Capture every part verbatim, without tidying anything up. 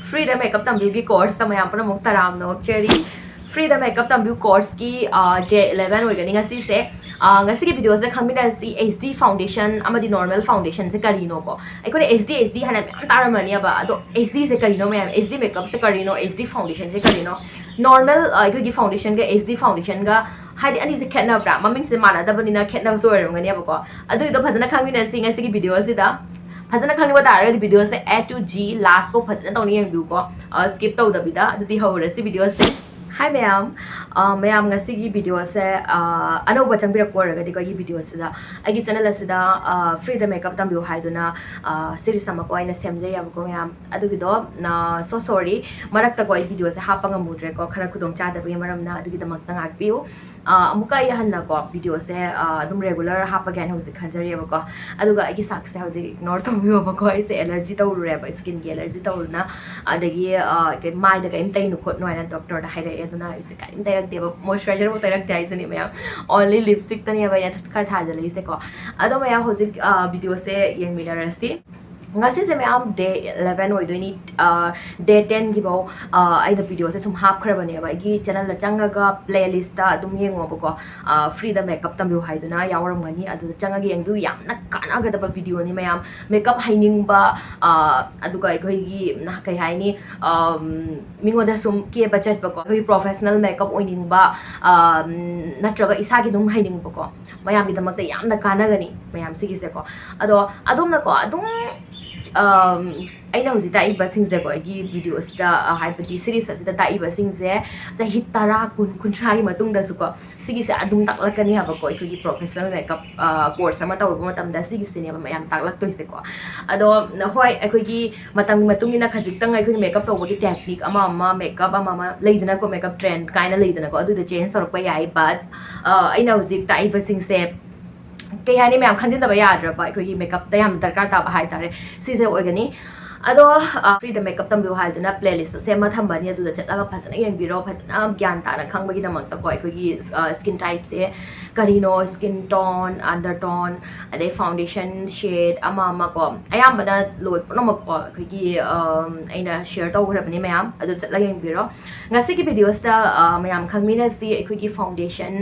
Freeꯗ makeup ꯇꯝꯕꯤꯌꯨꯒꯤ courseꯇ ꯃꯌꯥꯝ ꯄꯨꯝꯅꯃꯛ ꯇꯔꯥꯝꯅ ꯑꯣꯛꯆꯔꯤ꯫ Freeꯗ makeup ꯇꯝꯕꯤꯌꯨ courseꯀꯤ day eleven ꯑꯣꯏꯒꯅꯤ ꯉꯁꯤꯁꯦ꯫ ꯑ, ꯉꯁꯤꯒꯤ videoꯁꯤꯗ ꯈꯪꯃꯤꯟꯅꯔꯁꯤ HD foundation ꯑꯃꯗꯤ normal foundationꯁꯦ ꯀꯔꯤꯅꯣꯀꯣ꯫ ꯑꯩꯈꯣꯏꯅ HD HD ꯍꯥꯏꯅ ꯃꯌꯥꯝ ꯇꯥꯔꯝꯃꯅꯦꯕ, ꯑꯗꯣ HDꯁꯦ ꯀꯔꯤꯅꯣ ꯃꯌꯥꯝ? HD makeupꯁꯦ ꯀꯔꯤꯅꯣ? HD foundationꯁꯦ ꯀꯔꯤꯅꯣ? Normal ꯑ, ꯑꯩꯈꯣꯏꯒꯤ foundationꯒ HD foundationꯒ ꯍꯥꯏꯗꯤ ꯑꯅꯤꯁꯦ ꯈꯦꯠꯅꯕ꯭ꯔꯥ? ꯃꯃꯤꯡꯁꯦ ꯃꯥꯟꯅꯗꯕꯅꯤꯅ ꯈꯦꯠꯅꯕꯁꯨ ꯑꯣꯏꯔꯝꯒꯅꯦꯕꯀꯣ꯫ ꯑꯗꯨꯒꯤꯗꯣ ꯐꯖꯅ ꯈꯪꯃꯤꯟꯅꯁꯤ ꯉꯁꯤꯒꯤ videoꯁꯤꯗ꯫ ꯐꯖꯅ ꯈꯪꯅꯤꯡꯕ ꯇꯥꯔꯒꯗꯤ videoꯁꯦ A to G last ꯐꯥꯎ ꯐꯖꯅ ꯇꯧꯅ ꯌꯦꯡꯕꯤꯌꯨꯀꯣ, ꯑ, skip ꯇꯧꯗꯕꯤꯗ꯫ ꯑꯗꯨꯗꯤ ꯍꯧꯔꯁꯤ videoꯁꯦ꯫ Hi ꯃꯌꯥꯝ, ꯑ, ꯃꯌꯥꯝ ꯉꯁꯤꯒꯤ videoꯁꯦ, ꯑ, ꯑꯅꯧꯕ ꯆꯪꯕꯤꯔꯛꯄ ꯑꯣꯏꯔꯒꯗꯤꯀꯣ ꯑꯩꯒꯤ videoꯁꯤꯗ, ꯑꯩꯒꯤ channel ꯑꯁꯤꯗ, ꯑ, Freeꯗ makeup ꯇꯝꯕꯤꯌꯨ ꯍꯥꯏꯗꯨꯅ, ꯑ, series ꯑꯃꯀꯣ ꯑꯩꯅ ꯁꯦꯝꯖꯩꯌꯦꯕꯀꯣ ꯃꯌꯥꯝ꯫ ꯑꯗꯨꯒꯤꯗꯣ, ꯑ, so sorry, ꯃꯔꯛꯇꯀꯣ ꯑꯩ videoꯁꯦ ꯍꯥꯞꯄ ꯉꯝꯃꯨꯗ꯭ꯔꯦꯀꯣ, ꯈꯔ ꯈꯨꯗꯣꯡ ꯆꯥꯗꯕꯒꯤ ꯃꯔꯝꯅ, ꯑꯗꯨꯒꯤꯗꯃꯛꯇ ꯉꯥꯛꯄꯤꯌꯨ꯫ ꯑ, ꯑꯃꯨꯛꯀ ꯑꯩ ꯍꯟꯅꯀꯣ videoꯁꯦ, ꯑ, ꯑꯗꯨꯝ regular ꯍꯥꯞꯄꯒꯦ ꯍꯥꯏꯅ ꯍꯧꯖꯤꯛ ꯈꯟꯖꯔꯤꯑꯕꯀꯣ꯫ ꯑꯗꯨꯒ ꯑꯩꯒꯤ ꯁꯛꯁꯦ ꯍꯧꯖꯤꯛ ignore ꯇꯧꯕꯤꯌꯣꯕꯀꯣ, ꯑꯩꯁꯦ allergy ꯇꯧꯔꯨꯔꯦꯕ, skinꯒꯤ allergy ꯇꯧꯔꯨꯅ꯫ ꯑꯗꯒꯤ, ꯑ, ꯀꯩ-, ꯃꯥꯏꯗ ꯀꯔꯤꯝ ꯇꯩꯅꯨ ꯈꯣꯠꯅꯨ ꯍꯥꯏꯅ doctorꯅ ꯍꯥꯏꯔꯛꯑꯦ, ꯑꯗꯨꯅ ꯑꯩꯁꯦ ꯀꯔꯤꯝ ꯇꯩꯔꯛꯇꯦꯕ, moisturizerꯐꯥꯎ ꯇꯩꯔꯛꯇꯦ ꯍꯥꯏꯁꯤꯅꯦ ꯃꯌꯥꯝ, only lipstickꯇꯅꯦꯕ ꯑꯩꯅ ꯈꯔ ꯊꯥꯖꯜꯂꯛꯏꯁꯦꯀꯣ꯫ ꯑꯗꯣ ꯃꯌꯥꯝ ꯍꯧꯖꯤꯛ, ꯑ, videoꯁꯦ ꯌꯦꯡꯃꯤꯟꯅꯔꯁꯤ꯫ ꯉꯁꯤꯁꯦ ꯃꯌꯥꯝ day eleven ꯑꯣꯏꯗꯣꯏꯅꯤ꯫ ꯑ, day tenꯒꯤꯐꯧ, ꯑ, ꯑꯩꯅ videoꯁꯦ ꯁꯨꯝ ꯍꯥꯞꯈ꯭ꯔꯕꯅꯦꯕ, ꯑꯩꯒꯤ channelꯗ ꯆꯪꯉꯒ playlistꯇ ꯑꯗꯨꯝ ꯌꯦꯡꯉꯣꯕꯀꯣ꯫ ꯑ, Freeꯗ makeup ꯇꯝꯕꯤꯌꯨ ꯍꯥꯏꯗꯨꯅ ꯌꯥꯎꯔꯝꯒꯅꯤ, ꯑꯗꯨꯗ ꯆꯪꯉꯒ ꯌꯦꯡꯕꯤꯌꯨ꯫ ꯌꯥꯝꯅ ꯀꯥꯟꯅꯒꯗꯕ videoꯅꯤ ꯃꯌꯥꯝ꯫ Makeup ꯍꯩꯅꯤꯡꯕ, ꯑ, ꯑꯗꯨꯒ ꯑꯩꯈꯣꯏꯒꯤ, ꯅ-, ꯀꯩ ꯍꯥꯏꯅꯤ, ꯑꯝ, ꯃꯤꯉꯣꯟꯗ ꯁꯨꯝ ꯀꯦꯕ ꯆꯠꯄꯀꯣ, ꯑꯩꯈꯣꯏꯒꯤ professional makeup ꯑꯣꯏꯅꯤꯡꯕ, ꯑꯝ, ꯅꯠꯇ꯭ꯔꯒ ꯏꯁꯥꯒꯤ ꯑꯗꯨꯝ ꯍꯩꯅꯤꯡꯕꯀꯣ, ꯃꯌꯥꯝꯒꯤꯗꯃꯛꯇ ꯌꯥꯝꯅ ꯀꯥꯟꯅꯒꯅꯤ ꯃꯌꯥꯝ ꯁꯤꯒꯤꯁꯦꯀꯣ꯫ ꯑꯗꯣ ꯑꯗꯣꯝꯅꯀꯣ ꯑꯗꯨꯝ, ꯑꯝ, ꯑꯩꯅ ꯍꯧꯖꯤꯛ ꯇꯥꯛꯏꯕꯁꯤꯡꯁꯦꯀꯣ, ꯑꯩꯒꯤ videoꯁꯤꯗ, ꯑ, ꯍꯥꯏꯕꯗꯤ series ꯑꯁꯤꯗ ꯇꯥꯛꯏꯕꯁꯤꯡꯁꯦ ꯆꯍꯤ ꯇꯔꯥ, ꯀꯨꯟ, ꯀꯨꯟꯊ꯭ꯔꯥꯒꯤ ꯃꯇꯨꯡꯗꯁꯨꯀꯣ ꯁꯤꯒꯤꯁꯦ ꯑꯗꯨꯝ ꯇꯥꯛꯂꯛꯀꯅꯤ ꯍꯥꯏꯕꯀꯣ꯫ ꯑꯩꯈꯣꯏꯒꯤ professional makeup, ꯑ, course ꯑꯃ ꯇꯧꯔꯨꯕ ꯃꯇꯝꯗ ꯁꯤꯒꯤꯁꯤꯅꯦꯕ ꯃꯌꯥꯝ ꯇꯥꯛꯂꯛꯇꯣꯏꯁꯦꯀꯣ꯫ ꯑꯗꯣ ꯍꯣꯏ, ꯑꯩꯈꯣꯏꯒꯤ ꯃꯇꯝꯒꯤ ꯃꯇꯨꯡ ꯏꯟꯅ ꯈꯖꯤꯛꯇꯪ ꯑꯩꯈꯣꯏꯒꯤ makeup ꯇꯧꯕꯒꯤ technique ꯑꯃ ꯑꯃ, makeup ꯑꯃ ꯑꯃ ꯂꯩꯗꯅꯀꯣ, makeup trend ꯀꯥꯏꯅ ꯂꯩꯗꯅꯀꯣ, ꯑꯗꯨꯗ change ꯇꯧꯔꯛꯄ ꯌꯥꯏ꯫ But, ꯑ, ꯑꯩꯅ ꯍꯧꯖꯤꯛ ꯇꯥꯛꯏꯕꯁꯤꯡꯁꯦ ꯀꯩ ꯍꯥꯏꯅꯤ ꯃꯌꯥꯝ, ꯈꯟꯖꯤꯟꯗꯕ ꯌꯥꯗ꯭ꯔꯕ ꯑꯩꯈꯣꯏꯒꯤ makeupꯇ ꯌꯥꯝ ꯗꯔꯀꯥꯔ ꯇꯥꯕ ꯍꯥꯏꯇꯥꯔꯦ, ꯁꯤꯁꯦ ꯑꯣꯏꯒꯅꯤ꯫ ꯑꯗꯣ ꯐ꯭ꯔꯤꯗ ꯃꯦꯀꯞ ꯇꯝꯕꯤꯌꯨ ꯍꯥꯏꯗꯨꯅ ꯄ꯭ꯂꯦ ꯂꯤꯁ ꯁꯦꯝꯃ ꯊꯝꯕꯅꯤ, ꯑꯗꯨꯗ ꯆꯠꯂꯒ ꯐꯖꯅ ꯌꯦꯡꯕꯤꯔꯣ, ꯐꯖꯅ ꯒ꯭ꯌꯥꯟ ꯇꯥꯅ ꯈꯪꯕꯒꯤꯗꯃꯛꯇꯀꯣ꯫ ꯑꯩꯈꯣꯏꯒꯤ ꯁ꯭ꯀꯤꯟ ꯇꯥꯏꯞꯁꯦ ꯀꯔꯤꯅꯣ, ꯁ꯭ꯀꯤꯟ ꯇꯣꯟ, ꯑꯟꯗꯔ ꯇꯣꯟ, ꯑꯗꯩ ꯐꯥꯎꯟꯗꯦꯁꯟ ꯁꯦꯠ ꯑꯃ ꯑꯃ ꯀꯣ, ꯑꯌꯥꯝꯕꯅ ꯂꯣꯏ ꯄꯨꯝꯅꯃꯛꯀꯣ ꯑꯩꯈꯣꯏꯒꯤ ꯑꯩꯅ ꯁꯤꯌꯔ ꯇꯧꯈ꯭ꯔꯕꯅꯤ ꯃꯌꯥꯝ, ꯑꯗꯨ ꯆꯠꯂꯒ ꯌꯦꯡꯕꯤꯔꯣ꯫ ꯉꯁꯤꯒꯤ ꯚꯤꯗꯤꯑꯣꯁꯤꯗ ꯃꯌꯥꯝ ꯈꯪꯃꯤꯟꯅꯁꯤ ꯑꯩꯈꯣꯏꯒꯤ ꯐꯥꯎꯟꯗꯦꯁꯟ꯫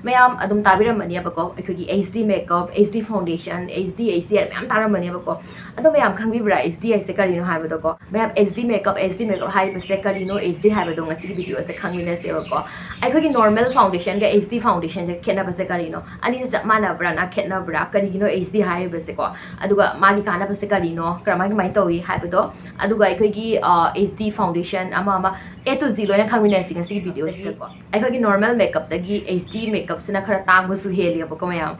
ꯃꯌꯥꯝ ꯑꯗꯨꯝ ꯇꯥꯕꯤꯔꯝꯃꯅꯦꯕꯀꯣ, ꯑꯩꯈꯣꯏꯒꯤ H D makeup, H D foundation, H D, H D ꯍꯥꯏꯅ ꯃꯌꯥꯝ ꯇꯥꯔꯝꯃꯅꯦꯕꯀꯣ꯫ ꯑꯗꯣ ꯃꯌꯥꯝ ꯈꯪꯕꯤꯕ꯭ꯔꯥ H D ꯍꯥꯏꯁꯦ ꯀꯔꯤꯅꯣ ꯍꯥꯏꯕꯗꯣꯀꯣ? ꯃꯌꯥꯝ H D makeup, H D makeup ꯍꯥꯏꯔꯤꯕꯁꯦ ꯀꯔꯤꯅꯣ, H D ꯍꯥꯏꯕꯗꯣ ꯉꯁꯤꯒꯤ ꯚꯤꯗꯤꯑꯣꯁꯤꯗ ꯈꯪꯃꯤꯟꯅꯁꯦꯕꯀꯣ꯫ ꯑꯩꯈꯣꯏꯒꯤ ꯅꯣꯔꯃꯦꯜ ꯐꯥꯎꯟꯗꯦꯁꯟꯒ H D ꯐꯥꯎꯟꯗꯦꯁꯟꯒ ꯈꯦꯠꯅꯕꯁꯦ ꯀꯔꯤꯅꯣ? ꯑꯅꯤꯁꯦ ꯆꯞ ꯃꯥꯟꯅꯕ꯭ꯔꯥ, ꯅꯠꯇ꯭ꯔꯒ ꯈꯦꯠꯅꯕ꯭ꯔꯥ? ꯀꯔꯤꯒꯤꯅꯣ H D ꯍꯥꯏꯔꯤꯕꯁꯦꯀꯣ? ꯑꯗꯨꯒ ꯃꯥꯒꯤ ꯀꯥꯟꯅꯕꯁꯦ ꯀꯔꯤꯅꯣ, ꯀꯔꯝꯍꯥꯏ ꯀꯃꯥꯏꯅ ꯇꯧꯏ ꯍꯥꯏꯕꯗꯣ, ꯑꯗꯨꯒ ꯑꯩꯈꯣꯏꯒꯤ H D ꯐꯥꯎꯟꯗꯦꯁꯟ ꯑꯃ ꯑꯃ A to Z ꯂꯣꯏꯅ ꯈꯪꯃꯤꯟꯅꯁꯤ ꯉꯁꯤꯒꯤ ꯚꯤꯗꯤꯑꯣꯁꯤꯗꯀꯣ꯫ ꯑꯩꯈꯣꯏꯒꯤ ꯅꯣꯔꯃꯦꯜ ꯃꯦꯀꯞꯇꯒꯤ H D ꯃꯦꯀꯞꯁꯤꯅ ꯈꯔ ꯇꯥꯡꯕꯁꯨ ꯍꯦꯜꯂꯦꯕꯀꯣ ꯃꯌꯥꯝ꯫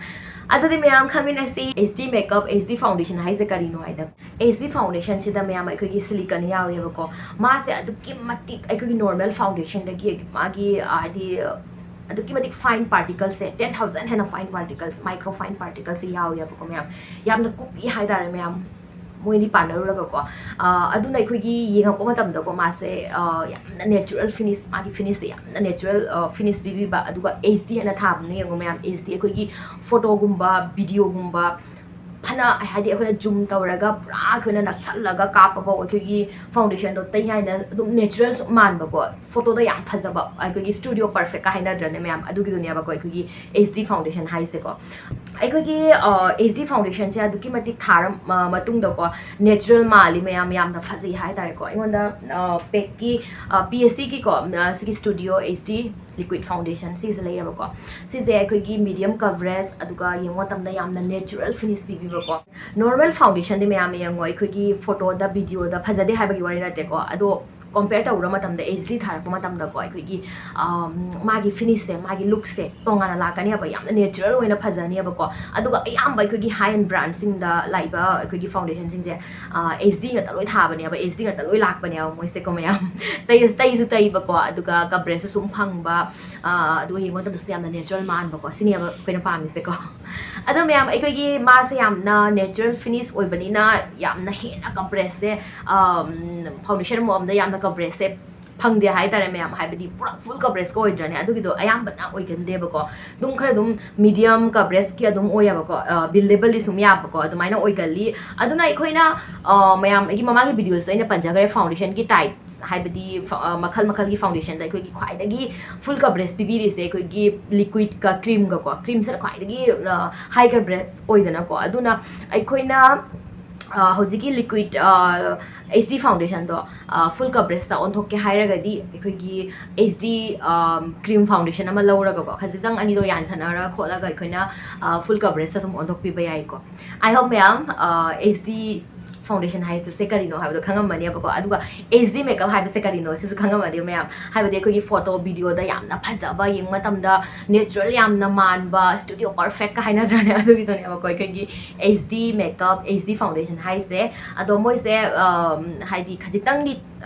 ꯑꯗꯨꯗꯤ ꯃꯌꯥꯝ ꯈꯪꯃꯤꯟꯅꯁꯤ H D makeup, H D foundation ꯍꯥꯏꯁꯦ ꯀꯔꯤꯅꯣ ꯍꯥꯏꯗ꯫ H D ꯐꯥꯎꯟꯗꯦꯁꯟꯁꯤꯗ ꯃꯌꯥꯝ ꯑꯩꯈꯣꯏꯒꯤ ꯁꯤꯂꯤꯀꯟ ꯌꯥꯎꯋꯦꯕꯀꯣ꯫ ꯃꯥꯁꯦ ꯑꯗꯨꯛꯀꯤ ꯃꯇꯤꯛ ꯑꯩꯈꯣꯏꯒꯤ ꯅꯣꯔꯃꯦꯜ ꯐꯥꯎꯟꯗꯦꯁꯟꯗꯒꯤ ꯃꯥꯒꯤ ꯍꯥꯏꯗꯤ ꯑꯗꯨꯛꯀꯤ ꯃꯇꯤꯛ ꯐꯥꯏꯟ ꯄꯥꯔꯇꯤꯀꯜꯁꯦ, ten thousand ꯍꯦꯟꯅ ꯐꯥꯏꯟ ꯄꯥꯔꯇꯤꯀꯜꯁ, ꯃꯥꯏꯀ꯭ꯔꯣ ꯐꯥꯏꯟ ꯄꯥꯔꯇꯤꯀꯜꯁꯦ ꯌꯥꯎꯋꯦꯕꯀꯣ ꯃꯌꯥꯝ꯫ ꯌꯥꯝꯅ ꯀꯨꯞꯄꯤ ꯍꯥꯏꯇꯥꯔꯦ ꯃꯌꯥꯝ, ꯃꯣꯏꯅꯤ ꯄꯥꯟꯅꯔꯨꯔꯒꯀꯣ꯫ ꯑꯗꯨꯅ ꯑꯩꯈꯣꯏꯒꯤ ꯌꯦꯡꯉꯛꯄ ꯃꯇꯝꯗꯀꯣ ꯃꯥꯁꯦ ꯌꯥꯝꯅ ꯅꯦꯆꯔꯦꯜ ꯐꯤꯅꯤꯁ, ꯃꯥꯒꯤ ꯐꯤꯅꯤꯁꯁꯦ ꯌꯥꯝꯅ ꯅꯦꯆꯔꯦꯜ ꯐꯤꯅꯤꯁ ꯄꯤꯕꯤꯕ꯫ ꯑꯗꯨꯒ H D ꯑꯅ ꯊꯥꯕꯅ ꯌꯦꯡꯉꯣ ꯃꯌꯥꯝ, H D ꯑꯩꯈꯣꯏꯒꯤ ꯐꯣꯇꯣꯒꯨꯝꯕ, ꯚꯤꯗꯤꯑꯣꯒꯨꯝꯕ ꯐꯅ ꯍꯥꯏꯗꯤ ꯑꯩꯈꯣꯏꯅ ꯖꯨꯝ ꯇꯧꯔꯒ ꯄꯨꯔꯥ ꯑꯩꯈꯣꯏꯅ ꯅꯛꯁꯜꯂꯒ ꯀꯥꯞꯄꯐꯥꯎ ꯑꯩꯈꯣꯏꯒꯤ ꯐꯥꯎꯟꯗꯦꯁꯟꯗꯣ ꯇꯩ ꯍꯥꯏꯅ ꯑꯗꯨꯝ ꯅꯦꯆꯔꯦꯜꯁꯨ ꯃꯥꯟꯕꯀꯣ, ꯐꯣꯇꯣꯗ ꯌꯥꯝ ꯐꯖꯕ, ꯑꯩꯈꯣꯏꯒꯤ ꯁ꯭ꯇꯨꯗꯤꯑꯣ ꯄꯔꯐꯦꯛꯀ ꯍꯥꯏꯅꯗ꯭ꯔꯅꯦ ꯃꯌꯥꯝ, ꯑꯗꯨꯒꯤꯗꯨꯅꯦꯕꯀꯣ ꯑꯩꯈꯣꯏꯒꯤ H D ꯐꯥꯎꯟꯗꯦꯁꯟ ꯍꯥꯏꯁꯦꯀꯣ꯫ ꯑꯩꯈꯣꯏꯒꯤ H D ꯐꯥꯎꯟꯗꯦꯁꯟꯁꯦ ꯑꯗꯨꯛꯀꯤ ꯃꯇꯤꯛ ꯊꯥꯔ ꯃꯇꯨꯡꯗꯀꯣ ꯅꯦꯆꯔꯦꯜ ꯃꯥꯜꯂꯤ ꯃꯌꯥꯝ, ꯌꯥꯝꯅ ꯐꯖꯩ ꯍꯥꯏꯇꯥꯔꯦꯀꯣ꯫ ꯑꯩꯉꯣꯟꯗ ꯄꯦꯛꯀꯤ P S Cꯒꯤꯀꯣ ꯁꯤꯒꯤ studio H D liquid foundation ꯁꯤꯁꯦ ꯂꯩꯌꯦꯕꯀꯣ꯫ ꯁꯤꯁꯦ ꯑꯩꯈꯣꯏꯒꯤ ꯃꯤꯗꯤꯌꯝ ꯀꯕꯔꯦꯖ, ꯑꯗꯨꯒ ꯌꯦꯡꯕ ꯃꯇꯝꯗ ꯌꯥꯝꯅ ꯅꯦꯆꯔꯦꯜ ꯐꯤꯅꯤꯁ ꯄꯤꯕꯤꯕꯀꯣ꯫ ꯅꯣꯔꯃꯦꯜ ꯐꯥꯎꯟꯗꯦꯁꯟꯗꯤ ꯃꯌꯥꯝ ꯌꯦꯡꯉꯣ, ꯑꯩꯈꯣꯏꯒꯤ ꯐꯣꯇꯣꯗ, ꯚꯤꯗꯤꯑꯣꯗ ꯐꯖꯗꯦ ꯍꯥꯏꯕꯒꯤ ꯋꯥꯔꯤ ꯅꯠꯇꯦꯀꯣ, ꯑꯗꯣ ꯀꯣꯝꯄꯤꯌꯔ ꯇꯧꯔꯨꯕ ꯃꯇꯝꯗ, H D ꯊꯥꯔꯛꯄ ꯃꯇꯝꯗꯀꯣ ꯑꯩꯈꯣꯏꯒꯤ ꯃꯥꯒꯤ ꯐꯤꯅꯤꯁꯁꯦ, ꯃꯥꯒꯤ ꯂꯨꯛꯁꯦ ꯇꯣꯉꯥꯟꯅ ꯂꯥꯛꯀꯅꯦꯕ, ꯌꯥꯝꯅ ꯅꯦꯆꯔꯦꯜ ꯑꯣꯏꯅ ꯐꯖꯅꯦꯕꯀꯣ꯫ ꯑꯗꯨꯒ ꯑꯌꯥꯝꯕ ꯑꯩꯈꯣꯏꯒꯤ ꯍꯥꯏ ꯑꯦꯟ ꯕ꯭ꯔꯥꯟꯁꯤꯡꯗ ꯂꯥꯛꯏꯕ ꯑꯩꯈꯣꯏꯒꯤ ꯐꯥꯎꯟꯗꯦꯁꯟꯁꯤꯡꯁꯦ H D ꯉꯥꯛꯇ ꯂꯣꯏ ꯊꯥꯕꯅꯦꯕ, H D ꯉꯥꯛꯇ ꯂꯣꯏ ꯂꯥꯛꯄꯅꯦꯕ ꯃꯣꯏꯁꯦꯀꯣ ꯃꯌꯥꯝ꯫ ꯇꯩꯁꯨ ꯇꯩꯕꯀꯣ, ꯑꯗꯨꯒ ꯀꯕꯔꯦꯖꯁꯨ ꯁꯨꯝ ꯐꯪꯕ, ꯑꯗꯨꯒ ꯌꯦꯡꯕ ꯃꯇꯝꯗꯁꯨ ꯌꯥꯝꯅ ꯅꯦꯆꯔꯦꯜ ꯃꯥꯟꯕꯀꯣ, ꯁꯤꯅꯦꯕ ꯑꯩꯈꯣꯏꯅ ꯄꯥꯝꯃꯤꯁꯦꯀꯣ꯫ ꯑꯗꯣ ꯃꯌꯥꯝ, ꯑꯩꯈꯣꯏꯒꯤ ꯃꯥꯁꯦ ꯌꯥꯝꯅ natural finish ꯑꯣꯏꯕꯅꯤꯅ ꯌꯥꯝꯅ ꯍꯦꯟꯅ ꯀꯕꯔꯦꯖꯁꯦ, foundation ꯑꯃ ꯑꯝꯗ ꯌꯥꯝꯅ ꯀꯕꯔꯦꯖꯁꯦ ꯐꯪꯗꯦ ꯍꯥꯏꯇꯥꯔꯦ ꯃꯌꯥꯝ, ꯍꯥꯏꯕꯗꯤ ꯄꯨꯔꯥ ꯐꯨꯜ ꯀꯕꯔꯦꯖꯀ ꯑꯣꯏꯗ꯭ꯔꯅꯦ, ꯑꯗꯨꯒꯤꯗꯣ ꯑꯌꯥꯝꯕꯅ ꯑꯣꯏꯒꯟꯗꯦꯕꯀꯣ, ꯑꯗꯨꯝ ꯈꯔ ꯑꯗꯨꯝ ꯃꯤꯗꯤꯌꯝ ꯀꯕꯔꯦꯖꯀꯤ ꯑꯗꯨꯝ ꯑꯣꯏꯌꯦꯕꯀꯣ, ꯕꯤꯂꯦꯕꯜꯗꯤ ꯁꯨꯝ ꯌꯥꯕꯀꯣ, ꯑꯗꯨꯃꯥꯏꯅ ꯑꯣꯏꯒꯜꯂꯤ꯫ ꯑꯗꯨꯅ ꯑꯩꯈꯣꯏꯅ ꯃꯌꯥꯝ, ꯑꯩꯒꯤ ꯃꯃꯥꯡꯒꯤ ꯚꯤꯗꯤꯑꯣꯁꯤꯗ ꯑꯩꯅ ꯄꯟꯖꯈ꯭ꯔꯦ, ꯐꯥꯎꯟꯗꯦꯁꯟꯒꯤ ꯇꯥꯏꯞꯁ, ꯍꯥꯏꯕꯗꯤ ꯃꯈꯜ ꯃꯈꯜꯒꯤ ꯐꯥꯎꯟꯗꯦꯁꯟꯗ ꯑꯩꯈꯣꯏꯒꯤ ꯈ꯭ꯋꯥꯏꯗꯒꯤ ꯐꯨꯜ ꯀꯕꯔꯦꯖ ꯄꯤꯕꯤꯔꯤꯁꯦ ꯑꯩꯈꯣꯏꯒꯤ ꯂꯤꯀ꯭ꯋꯤꯠꯀ ꯀ꯭ꯔꯤꯝꯒꯀꯣ, ꯀ꯭ꯔꯤꯝꯁꯤꯅ ꯈ꯭ꯋꯥꯏꯗꯒꯤ ꯍꯥꯏ ꯀꯕꯔꯦꯖ ꯑꯣꯏꯗꯅꯀꯣ꯫ ꯑꯗꯨꯅ ꯑꯩꯈꯣꯏꯅ ꯍꯧꯖꯤꯛꯀꯤ ꯂꯤꯀ꯭ꯋꯤꯠ ꯑꯩꯆ ꯗꯤ ꯐꯥꯎꯟꯗꯦꯁꯟꯗꯣ ꯐꯨꯜ ꯀꯕꯔꯦꯖꯇ ꯑꯣꯟꯊꯣꯛꯀꯦ ꯍꯥꯏꯔꯒꯗꯤ ꯑꯩꯈꯣꯏꯒꯤ ꯑꯩꯆ ꯗꯤ ꯀ꯭ꯔꯤꯝ ꯐꯥꯎꯟꯗꯦꯁꯟ ꯑꯃ ꯂꯧꯔꯒꯀꯣ, ꯈꯖꯤꯛꯇꯪ ꯑꯅꯤꯗꯣ ꯌꯥꯟꯁꯟꯅꯔ ꯈꯣꯠꯂꯒ ꯑꯩꯈꯣꯏꯅ ꯐꯨꯜ ꯀꯕꯔꯦꯖꯇ ꯁꯨꯝ ꯑꯣꯟꯊꯣꯛꯄꯤꯕ ꯌꯥꯏꯀꯣ꯫ ꯑꯥꯏ ꯍꯣꯞ ꯃꯌꯥꯝ ꯑꯩꯆ ꯗꯤ ꯐꯥꯎꯟꯗꯦꯁꯟ ꯍꯥꯏꯕꯁꯦ ꯀꯔꯤꯅꯣ ꯍꯥꯏꯕꯗꯣ ꯈꯪꯉꯝꯃꯅꯦꯕꯀꯣ, ꯑꯗꯨꯒ ꯑꯩꯆ ꯗꯤ ꯃꯦꯀꯞ ꯍꯥꯏꯕꯁꯦ ꯀꯔꯤꯅꯣ ꯁꯤꯁꯨ ꯈꯪꯉꯝꯃꯅꯦꯕ ꯃꯌꯥꯝ꯫ ꯍꯥꯏꯕꯗꯤ ꯑꯩꯈꯣꯏꯒꯤ ꯐꯣꯇꯣ ꯚꯤꯗꯤꯑꯣꯗ ꯌꯥꯝꯅ ꯐꯖꯕ, ꯌꯦꯡꯕ ꯃꯇꯝꯗ ꯅꯦꯆꯔꯦꯜ ꯌꯥꯝꯅ ꯃꯥꯟꯕ, ꯁ꯭ꯇꯨꯗꯤꯑꯣ ꯄꯔꯐꯦꯛꯀ ꯍꯥꯏꯅꯗ꯭ꯔꯅꯦ, ꯑꯗꯨꯒꯤꯗꯨꯅꯦꯕꯀꯣ ꯑꯩꯈꯣꯏꯒꯤ H D makeup, H D foundation ꯍꯥꯏꯁꯦ꯫ ꯑꯗꯣ ꯃꯣꯏꯁꯦ ꯍꯥꯏꯗꯤ ꯈꯖꯤꯛꯇꯪꯗꯤ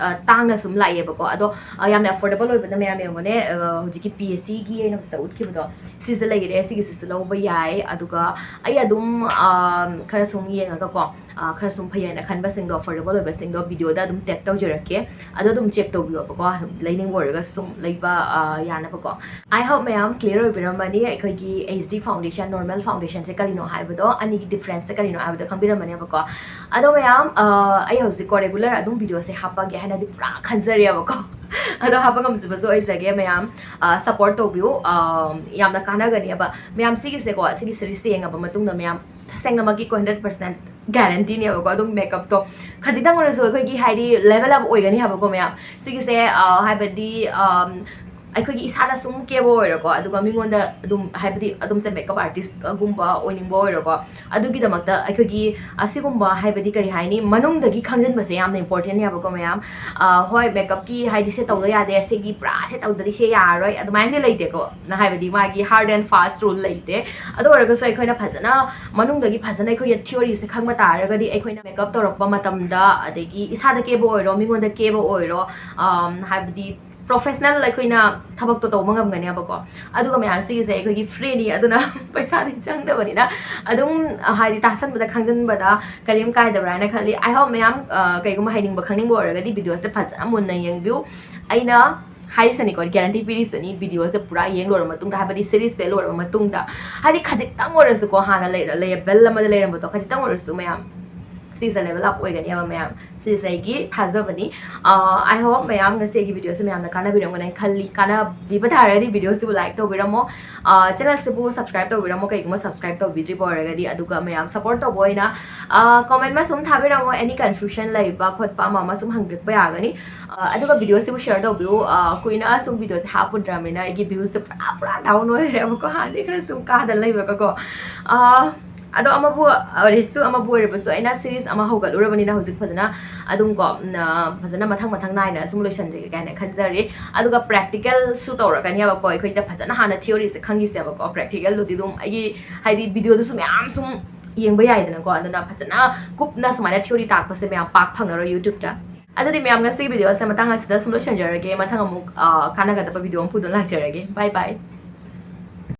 ꯇꯥꯡꯅ ꯁꯨꯝ ꯂꯥꯛꯑꯦꯕꯀꯣ, ꯑꯗꯣ ꯌꯥꯝꯅ ꯑꯦꯐꯣꯔꯗꯦꯕꯜ ꯑꯣꯏꯕꯅ ꯃꯌꯥꯝ ꯌꯦꯡꯉꯨꯅꯦ, ꯍꯧꯖꯤꯛꯀꯤ ꯄꯤ ꯑꯦꯁ ꯁꯤꯒꯤ ꯑꯩꯅ ꯍꯧꯖꯤꯛꯇ ꯎꯠꯈꯤꯕꯗꯣ, ꯁꯤꯁꯦ ꯂꯩꯔꯦ, ꯁꯤꯒꯤꯁꯤꯁꯨ ꯂꯧꯕ ꯌꯥꯏ꯫ ꯑꯗꯨꯒ ꯑꯩ ꯑꯗꯨꯝ ꯈꯔ ꯁꯨꯝ ꯌꯦꯡꯉꯒꯀꯣ, ꯈꯔ ꯁꯨꯝ ꯐꯩꯌꯦꯅ ꯈꯟꯕꯁꯤꯡꯗꯣ, ꯑꯦꯐꯣꯔꯗꯦꯕꯜ ꯑꯣꯏꯕꯁꯤꯡꯗꯣ ꯚꯤꯗꯤꯑꯣꯗ ꯑꯗꯨꯝ ꯇꯦꯛ ꯇꯧꯖꯔꯛꯀꯦ, ꯑꯗꯣ ꯑꯗꯨꯝ ꯆꯦꯛ ꯇꯧꯕꯤꯌꯣꯕꯀꯣ, ꯂꯩꯅꯤꯡꯕ ꯑꯣꯏꯔꯒꯁꯨ ꯁꯨꯝ ꯂꯩꯕ ꯌꯥꯅꯕꯀꯣ꯫ ꯑꯥꯏ ꯍꯣꯞ ꯃꯌꯥꯝ ꯀ꯭ꯂꯤꯌꯥꯔ ꯑꯣꯏꯕꯤꯔꯝꯃꯅꯤ ꯑꯩꯈꯣꯏꯒꯤ ꯑꯩꯆ ꯗꯤ ꯐꯥꯎꯟꯗꯦꯁꯟ, ꯅꯣꯔꯃꯦꯜ ꯐꯥꯎꯟꯗꯦꯁꯟꯁꯦ ꯀꯔꯤꯅꯣ ꯍꯥꯏꯕꯗꯣ, ꯑꯅꯤꯒꯤ ꯗꯤꯐ꯭ꯔꯦꯟꯁꯁꯦ ꯀꯔꯤꯅꯣ ꯍꯥꯏꯕꯗꯣ ꯈꯪꯕꯤꯔꯝꯃꯅꯦꯕꯀꯣ꯫ ꯑꯗꯣ ꯃꯌꯥꯝ, ꯑꯩ ꯍꯧꯖꯤꯛꯀꯣ ꯔꯦꯒꯨꯂꯔ ꯑꯗꯨꯝ ꯚꯤꯗꯤꯑꯣꯁꯦ ꯍꯥꯞꯄꯒꯦ ꯍꯥꯏꯅꯗꯤ ꯄꯨꯔꯥ ꯈꯟꯖꯔꯤꯑꯕꯀꯣ꯫ ꯑꯗꯣ ꯍꯥꯞꯄ ꯉꯝꯖꯕꯁꯨ ꯑꯣꯏꯖꯒꯦ ꯃꯌꯥꯝ꯫ ꯁꯞꯄꯣꯔꯠ ꯇꯧꯕꯤꯌꯨ, ꯌꯥꯝꯅ ꯀꯥꯟꯅꯒꯅꯦꯕ ꯃꯌꯥꯝ꯫ ꯁꯤꯒꯤꯁꯦꯀꯣ, ꯁꯤꯒꯤ ꯁꯤꯔꯤꯁꯁꯦ ꯌꯦꯡꯉꯕ ꯃꯇꯨꯡꯗ ꯃꯌꯥꯝ ꯇꯁꯦꯡꯅꯃꯛꯀꯤꯀꯣ ꯍꯟꯗ꯭ꯔꯦꯠ ꯄꯥꯔꯁꯦꯟ ꯒꯦꯔꯦꯟꯇꯤꯅꯦꯕꯀꯣ꯫ ꯑꯗꯨꯝ ꯃꯦꯀꯞꯇꯣ ꯈꯖꯤꯛꯇꯪ ꯑꯣꯏꯔꯁꯨ ꯑꯩꯈꯣꯏꯒꯤ ꯍꯥꯏꯗꯤ ꯂꯦꯚꯦꯜ ꯑꯞ ꯑꯣꯏꯒꯅꯤ ꯍꯥꯏꯕꯀꯣ ꯃꯌꯥꯝ꯫ ꯁꯤꯒꯤꯁꯦ ꯍꯥꯏꯕꯗꯤ ꯑꯩꯈꯣꯏꯒꯤ ꯏꯁꯥꯗ ꯁꯨꯝ ꯀꯦꯕ ꯑꯣꯏꯔꯣꯀꯣ, ꯑꯗꯨꯒ ꯃꯤꯉꯣꯟꯗ ꯑꯗꯨꯝ ꯍꯥꯏꯕꯗꯤ ꯑꯗꯨꯝꯁꯦ ꯃꯦꯀꯞ ꯑꯥꯔꯇꯤꯁꯀꯨꯝꯕ ꯑꯣꯏꯅꯤꯡꯕ ꯑꯣꯏꯔꯣꯀꯣ, ꯑꯗꯨꯒꯤꯗꯃꯛꯇ ꯑꯩꯈꯣꯏꯒꯤ ꯑꯁꯤꯒꯨꯝꯕ ꯍꯥꯏꯕꯗꯤ ꯀꯔꯤ ꯍꯥꯏꯅꯤ, ꯃꯅꯨꯡꯗꯒꯤ ꯈꯪꯖꯤꯟꯕꯁꯦ ꯌꯥꯝꯅ ꯏꯝꯄꯣꯔꯇꯦꯟꯅꯦꯕꯀꯣ ꯃꯌꯥꯝ꯫ ꯍꯣꯏ, ꯃꯦꯀꯞꯀꯤ ꯍꯥꯏꯗꯤ ꯁꯦ ꯇꯧꯗ ꯌꯥꯗꯦ, ꯁꯤꯒꯤ ꯄꯨꯔꯥ ꯁꯦ ꯇꯧꯗꯗꯤ ꯁꯦ ꯌꯥꯔꯔꯣꯏ ꯑꯗꯨꯃꯥꯏꯅꯗꯤ ꯂꯩꯇꯦꯀꯣ꯫ ꯍꯥꯏꯕꯗꯤ ꯃꯥꯒꯤ ꯍꯥꯔꯗ ꯑꯦꯟ ꯐꯥꯁ ꯔꯨꯜ ꯂꯩꯇꯦ꯫ ꯑꯗꯨ ꯑꯣꯏꯔꯒꯁꯨ ꯑꯩꯈꯣꯏꯅ ꯐꯖꯅ ꯃꯅꯨꯡꯗꯒꯤ ꯐꯖꯅ ꯑꯩꯈꯣꯏꯒꯤ ꯊꯤꯑꯣꯔꯤꯁꯦ ꯈꯪꯕ ꯇꯥꯔꯒꯗꯤ, ꯑꯩꯈꯣꯏꯅ ꯃꯦꯀꯞ ꯇꯧꯔꯛꯄ ꯃꯇꯝꯗ, ꯑꯗꯒꯤ ꯏꯁꯥꯗ ꯀꯦꯕ ꯑꯣꯏꯔꯣ, ꯃꯤꯉꯣꯟꯗ ꯀꯦꯕ ꯑꯣꯏꯔꯣ, ꯍꯥꯏꯕꯗꯤ professional ꯑꯩꯈꯣꯏꯅ ꯊꯕꯛꯇꯣ ꯇꯧꯕ ꯉꯝꯒꯅꯦꯕꯀꯣ꯫ ꯑꯗꯨꯒ ꯃꯌꯥꯝ ꯁꯤꯒꯤꯁꯦ ꯑꯩꯈꯣꯏꯒꯤ free ꯅꯤ, ꯑꯗꯨꯅ ꯄꯩꯁꯥꯗꯤ ꯆꯪꯗꯕꯅꯤꯅ ꯑꯗꯨꯝ, ꯑ, ꯍꯥꯏꯗꯤ ꯇꯥꯁꯟꯕꯗ ꯈꯪꯖꯤꯟꯕꯗ ꯀꯔꯤꯝ ꯀꯥꯏꯗꯕ꯭ꯔꯥ ꯍꯥꯏꯅ ꯈꯜꯂꯤ꯫ I hope ꯃꯌꯥꯝ, ꯑ, ꯀꯩꯒꯨꯝꯕ ꯍꯩꯅꯤꯡꯕ ꯈꯪꯅꯤꯡꯕ ꯑꯣꯏꯔꯒꯗꯤ video ꯁꯦ ꯐꯖꯅ ꯃꯨꯟꯅ ꯌꯦꯡꯕꯤꯌꯨ꯫ ꯑꯩꯅ ꯍꯥꯏꯔꯤꯁꯤꯅꯤꯀꯣ, guarantee ꯄꯤꯔꯤꯁꯤꯅꯤ, video ꯁꯦ ꯄꯨꯔꯥ ꯌꯦꯡ ꯂꯣꯏꯔꯕ ꯃꯇꯨꯡꯗ, ꯍꯥꯏꯕꯗꯤ series ꯁꯦ ꯂꯣꯏꯔꯕ ꯃꯇꯨꯡꯗ, ꯍꯥꯏꯗꯤ ꯈꯖꯤꯛꯇꯪ ꯑꯣꯏꯔꯁꯨꯀꯣ, ꯍꯥꯟꯅ ꯂꯩꯔ-, level ꯑꯃꯗ ꯂꯩꯔꯝꯕꯗꯣ ꯈꯖꯤꯛꯇꯪ ꯑꯣꯏꯔꯁꯨ ꯃꯌꯥꯝ ꯁꯤꯁꯦ level up ꯑꯣꯏꯒꯅꯦꯕ ꯃꯌꯥꯝ꯫ ꯁꯤꯁꯦ ꯑꯩꯒꯤ ꯊꯥꯖꯕꯅꯤ꯫ ꯑ, I hope ꯃꯌꯥꯝ ꯉꯁꯤ ꯑꯩꯒꯤ video ꯁꯦ ꯃꯌꯥꯝꯅ ꯀꯥꯟꯅꯕꯤꯔꯝꯒꯅꯤ ꯈꯜꯂꯤ꯫ ꯀꯥꯟꯅꯕꯤꯕ ꯇꯥꯔꯒꯗꯤ video ꯁꯤꯕꯨ like ꯇꯧꯕꯤꯔꯝꯃꯣ꯫ ꯑ, channel ꯁꯤꯕꯨ subscribe ꯇꯧꯕꯤꯔꯝꯃꯣ, ꯀꯩꯒꯨꯝꯕ subscribe ꯇꯧꯕꯤꯗ꯭ꯔꯤꯕ ꯑꯣꯏꯔꯒꯗꯤ꯫ ꯑꯗꯨꯒ ꯃꯌꯥꯝ support ꯇꯧꯕ ꯑꯣꯏꯅ, ꯑ, comment ꯑꯃ ꯁꯨꯝ ꯊꯥꯕꯤꯔꯝꯃꯣ, any confusion ꯂꯩꯕ ꯈꯣꯠꯄ ꯑꯃ ꯑꯃ ꯁꯨꯝ ꯍꯪꯕꯤꯔꯛꯄ ꯌꯥꯒꯅꯤ꯫ ꯑ, ꯑꯗꯨꯒ video ꯁꯤꯕꯨ share ꯇꯧꯕꯤꯌꯨ꯫ ꯑ, ꯀꯨꯏꯅ ꯁꯨꯝ video ꯁꯦ ꯍꯥꯞꯄꯨꯗ꯭ꯔꯕꯅꯤꯅ ꯑꯩꯒꯤ views ꯁꯦ ꯄꯨꯔꯥ, ꯄꯨꯔꯥ down ꯑꯣꯏꯈ꯭ꯔꯦꯕꯀꯣ꯫ ꯍꯥꯟꯅꯗꯤ ꯈꯔ ꯁꯨꯝ ꯀꯥꯗ ꯂꯩꯕꯒꯀꯣ꯫ ꯑ, ꯑꯗꯣ ꯑꯃꯕꯨ ꯑꯣꯏꯔꯁꯨ, ꯑꯃꯕꯨ ꯑꯣꯏꯔꯕꯁꯨ, ꯑꯩꯅ series ꯑꯃ ꯍꯧꯒꯠꯂꯨꯔꯕꯅꯤꯅ ꯍꯧꯖꯤꯛ ꯐꯖꯅ ꯑꯗꯨꯝ ꯀꯣ, ꯎꯝ, ꯑ, ꯐꯖꯅ ꯃꯊꯪ ꯃꯊꯪ ꯅꯥꯏꯅ ꯁꯨꯝ ꯂꯣꯏꯁꯟꯖꯒꯦ ꯀꯥꯏꯅ ꯈꯟꯖꯔꯤ꯫ ꯑꯗꯨꯒ practical ꯁꯨ ꯇꯧꯔꯛꯀꯅꯦꯕꯀꯣ, ꯑꯩꯈꯣꯏꯗ ꯐꯖꯅ ꯍꯥꯟꯅ theory ꯁꯦ ꯈꯪꯈꯤꯁꯦꯕꯀꯣ꯫ Practical ꯗꯨꯗꯤ ꯑꯗꯨꯝ ꯑꯩꯒꯤ, ꯍꯥꯏꯗꯤ, video ꯗꯨꯁꯨ ꯃꯌꯥꯝ ꯁꯨꯝ ꯌꯦꯡꯕ ꯌꯥꯏꯗꯅꯀꯣ, ꯑꯗꯨꯅ ꯐꯖꯅ ꯀꯨꯞꯅ ꯁꯨꯃꯥꯏꯅ theory ꯇꯥꯛꯄꯁꯦ ꯃꯌꯥꯝ ꯄꯥꯛ ꯐꯪꯉꯔꯣꯏ YouTube ꯇ꯫ ꯑꯗꯨꯗꯤ ꯃꯌꯥꯝ, ꯉꯁꯤꯒꯤ video ꯁꯦ ꯃꯇꯥꯡ ꯑꯁꯤꯗ ꯁꯨꯝ ꯂꯣꯏꯁꯟꯖꯔꯒꯦ꯫ ꯃꯊꯪ ꯑꯃꯨꯛ, ꯑ, ꯀꯥꯟꯅꯒꯗꯕ video ꯑꯃ ꯄꯨꯗꯨꯅ ꯂꯥꯛꯆꯔꯒꯦ꯫ Bye bye꯫